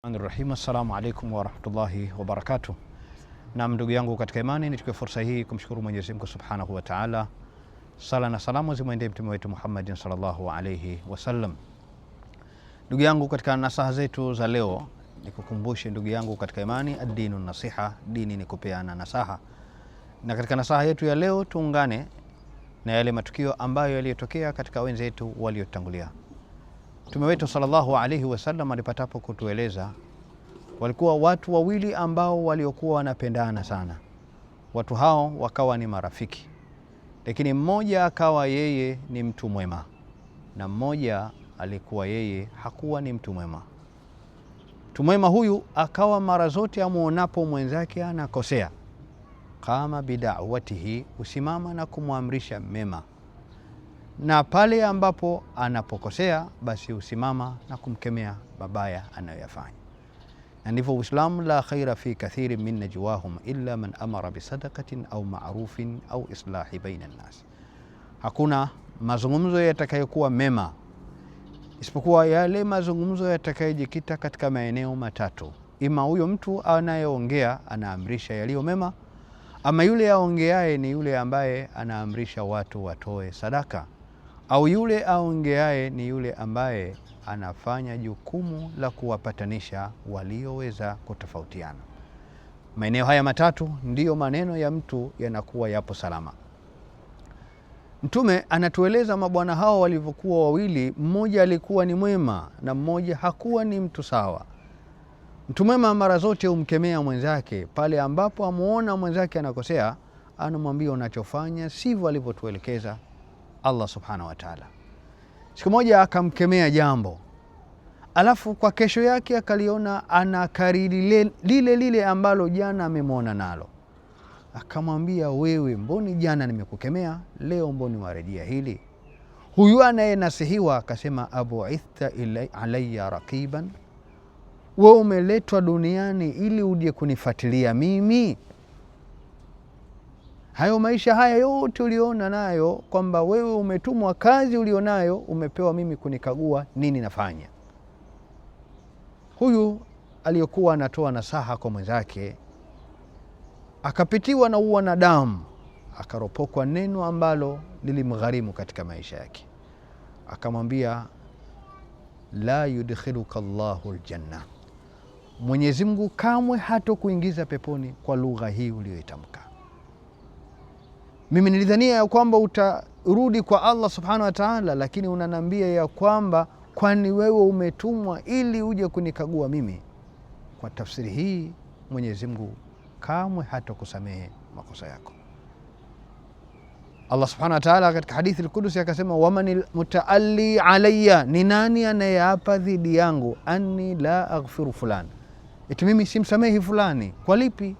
Rahim. Assalamu alaikum warahmatullahi wabarakatuh. Naam, ndugu yangu katika imani, nichukue fursa hii kumshukuru Mwenyezi Mungu Subhanahu wa Ta'ala. Sala na salamu zimwendee mtume wetu Muhammadin sallallahu alayhi wasallam. Ndugu yangu, katika nasaha zetu za leo nikukumbushe ndugu yangu katika imani, ad-dinu nasiha, dini ni kupeana nasaha. Na katika nasaha yetu ya leo tuungane na yale matukio ambayo yaliyotokea katika wenzetu waliotangulia. Mtume wetu sallallahu alayhi wasallam alipatapo kutueleza, walikuwa watu wawili ambao waliokuwa wanapendana sana. Watu hao wakawa ni marafiki, lakini mmoja akawa yeye ni mtu mwema na mmoja alikuwa yeye hakuwa ni mtu mwema. Mtu mwema huyu akawa mara zote amuonapo mwenzake anakosea, kama bidawatihi, husimama na kumwamrisha mema, na pale ambapo anapokosea basi husimama na kumkemea mabaya anayoyafanya. Na ndivyo Uislamu, la khaira fi kathiri min najwahum illa man amara bisadaqatin au ma'rufin au islahi baina nnas, hakuna mazungumzo yatakayokuwa mema isipokuwa yale mazungumzo yatakayojikita katika maeneo matatu: ima huyo mtu anayeongea anaamrisha yaliyo mema, ama yule aongeaye ni yule ambaye anaamrisha watu watoe sadaka, au yule aongeaye ni yule ambaye anafanya jukumu la kuwapatanisha walioweza kutofautiana. Maeneo haya matatu ndiyo maneno ya mtu yanakuwa yapo salama. Mtume anatueleza mabwana hao walivyokuwa wawili, mmoja alikuwa ni mwema na mmoja hakuwa ni mtu sawa. Mtu mwema mara zote humkemea mwenzake pale ambapo amuona mwenzake anakosea, anamwambia unachofanya sivyo alivyotuelekeza Allah subhanahu wa ta'ala. Siku moja akamkemea jambo, alafu kwa kesho yake akaliona anakariri lile lile ambalo jana amemwona nalo, akamwambia wewe, mboni jana nimekukemea, leo mboni warejea hili? Huyu anayenasihiwa akasema, abuithta alayya raqiban, wewe umeletwa duniani ili uje kunifuatilia mimi? Hayo maisha haya yote uliona nayo kwamba wewe umetumwa, kazi ulionayo umepewa mimi kunikagua nini nafanya. Huyu aliyokuwa anatoa nasaha kwa mwenzake akapitiwa na uwanadamu, akaropokwa neno ambalo lilimgharimu katika maisha yake. Akamwambia, la yudkhiluka Allahu aljanna, Mwenyezi Mungu kamwe hatokuingiza peponi kwa lugha hii uliyoitamka. Mimi nilidhania ya kwamba utarudi kwa Allah subhanahu wa ta'ala, lakini unanambia ya kwamba kwani wewe umetumwa ili uje kunikagua mimi. Kwa tafsiri hii Mwenyezi Mungu kamwe hatakusamehe makosa yako. Allah subhanahu wa ta'ala katika hadithi al-Qudusi akasema, waman mutaalli alayya, ni nani anayeapa dhidi yangu, anni la aghfiru fulani, eti mimi simsamehi fulani. Kwa lipi?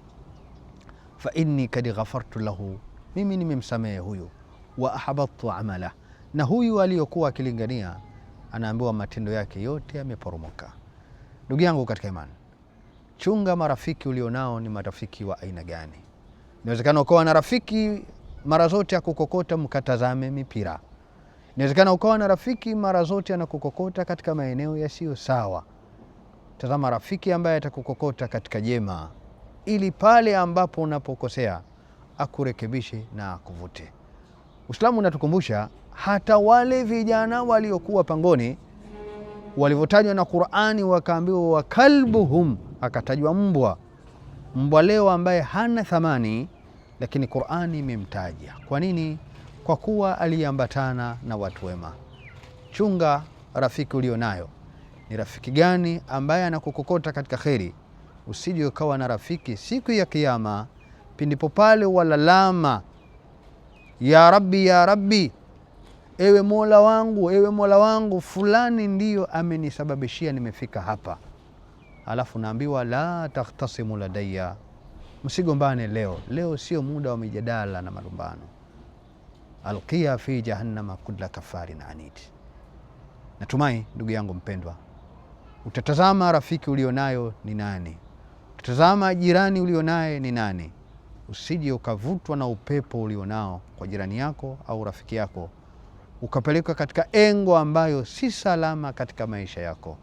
Fa inni kad ghafartu lahu, mimi nimemsamehe huyu, wa ahbattu amala, na huyu aliyokuwa akilingania anaambiwa matendo yake yote yameporomoka. Ndugu yangu katika imani, chunga marafiki ulionao ni marafiki wa aina gani. Inawezekana ukawa na rafiki mara zote akukokota mkatazame mipira. Inawezekana ukawa na rafiki mara zote anakukokota katika maeneo yasiyo sawa. Tazama rafiki ambaye atakukokota katika jema, ili pale ambapo unapokosea akurekebishe na akuvute. Uislamu unatukumbusha hata wale vijana waliokuwa pangoni walivyotajwa na Qur'ani wakaambiwa wakalbuhum, akatajwa mbwa. Mbwa leo ambaye hana thamani, lakini Qur'ani imemtaja. Kwa nini? Kwa kuwa aliambatana na watu wema. Chunga rafiki ulionayo, ni rafiki gani ambaye anakukokota katika kheri. Usije ukawa na rafiki siku ya Kiyama pindipo pale walalama, ya Rabbi, ya Rabbi, ewe Mola wangu, ewe Mola wangu, fulani ndiyo amenisababishia nimefika hapa. Alafu naambiwa la takhtasimu ladayya, msigombane leo. Leo sio muda wa mijadala na malumbano. Alqiya fi jahannama kulla kafarin anid. Natumai ndugu yangu mpendwa, utatazama rafiki ulionayo ni nani, utatazama jirani ulionaye ni nani. Usije ukavutwa na upepo ulionao kwa jirani yako au rafiki yako ukapelekwa katika engo ambayo si salama katika maisha yako.